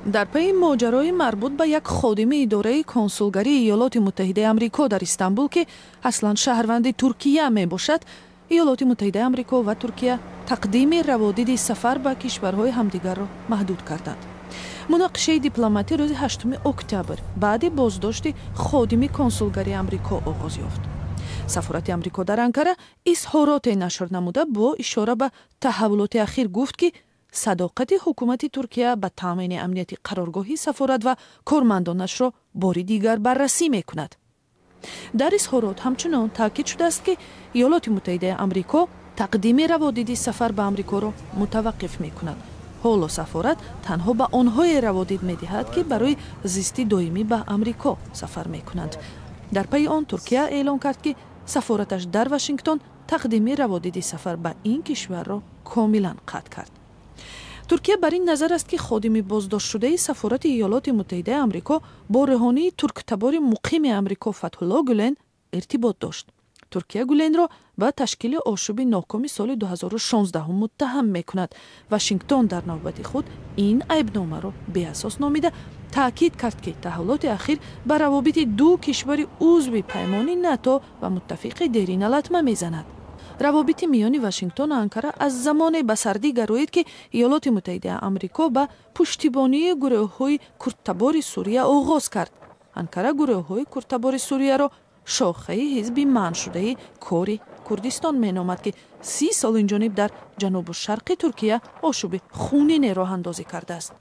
Дар пайи моҷарои марбут ба як ходими идораи консулгарии Иёлоти Муттаҳидаи Амрико дар Истанбул, ки аслан шаҳрванди Туркия мебошад, Иёлоти Муттаҳидаи Амрико ва Туркия тақдими раводиди сафар ба кишварҳои ҳамдигарро маҳдуд карданд. Муноқишаи дипломатӣ рӯзи 8 октябр баъди боздошти ходими консулгарии Амрико оғоз ёфт. Сафорати Амрико дар Анкара изҳороте нашр намуда, бо ишора ба таҳаввулоти ахир гуфт, ки садоқати ҳукумати Туркия ба таъмини амнияти қароргоҳи сафорат ва кормандонашро бори дигар баррасӣ мекунад. Дар изҳорот ҳамчунон таъкид шудааст, ки Иёлоти Муттаҳидаи Амрико тақдими раводиди сафар ба Амрикоро мутаваққиф мекунад. Ҳоло сафорат танҳо ба онҳое раводид медиҳад, ки барои зисти доимӣ ба Амрико сафар мекунанд. Дар пайи он Туркия эълон кард, ки сафораташ дар Вашингтон тақдими раводиди сафар ба ин кишварро комилан қатъ кард. Туркия бар ин назар аст, ки ходими боздоштшудаи сафорати Иёлоти Муттаҳидаи Амрико бо рӯҳонии турктабори муқими Амрико Фатҳулло Гулен иртибот дошт. Туркия Гуленро ба ташкили ошӯби нокоми соли 2016 муттаҳам мекунад. Вашингтон дар навбати худ ин айбномаро беасос номида, таъкид кард, ки таҳаввулоти ахир ба равобити ду кишвари узви паймони НАТО ва муттафиқи дерина латма мезанад. Равобити миёни Вашингтону Анкара аз замоне ба сардӣ гароид, ки Иёлоти Муттаҳидаи Амрико ба пуштибонии гурӯҳҳои курдтабори Сурия оғоз кард. Анкара гурӯҳҳои курдтабори Сурияро шохаи ҳизби манъшудаи Кори Курдистон меномад, ки 30 сол инҷониб дар ҷанубу шарқи Туркия ошӯби хунине роҳандозӣ кардааст.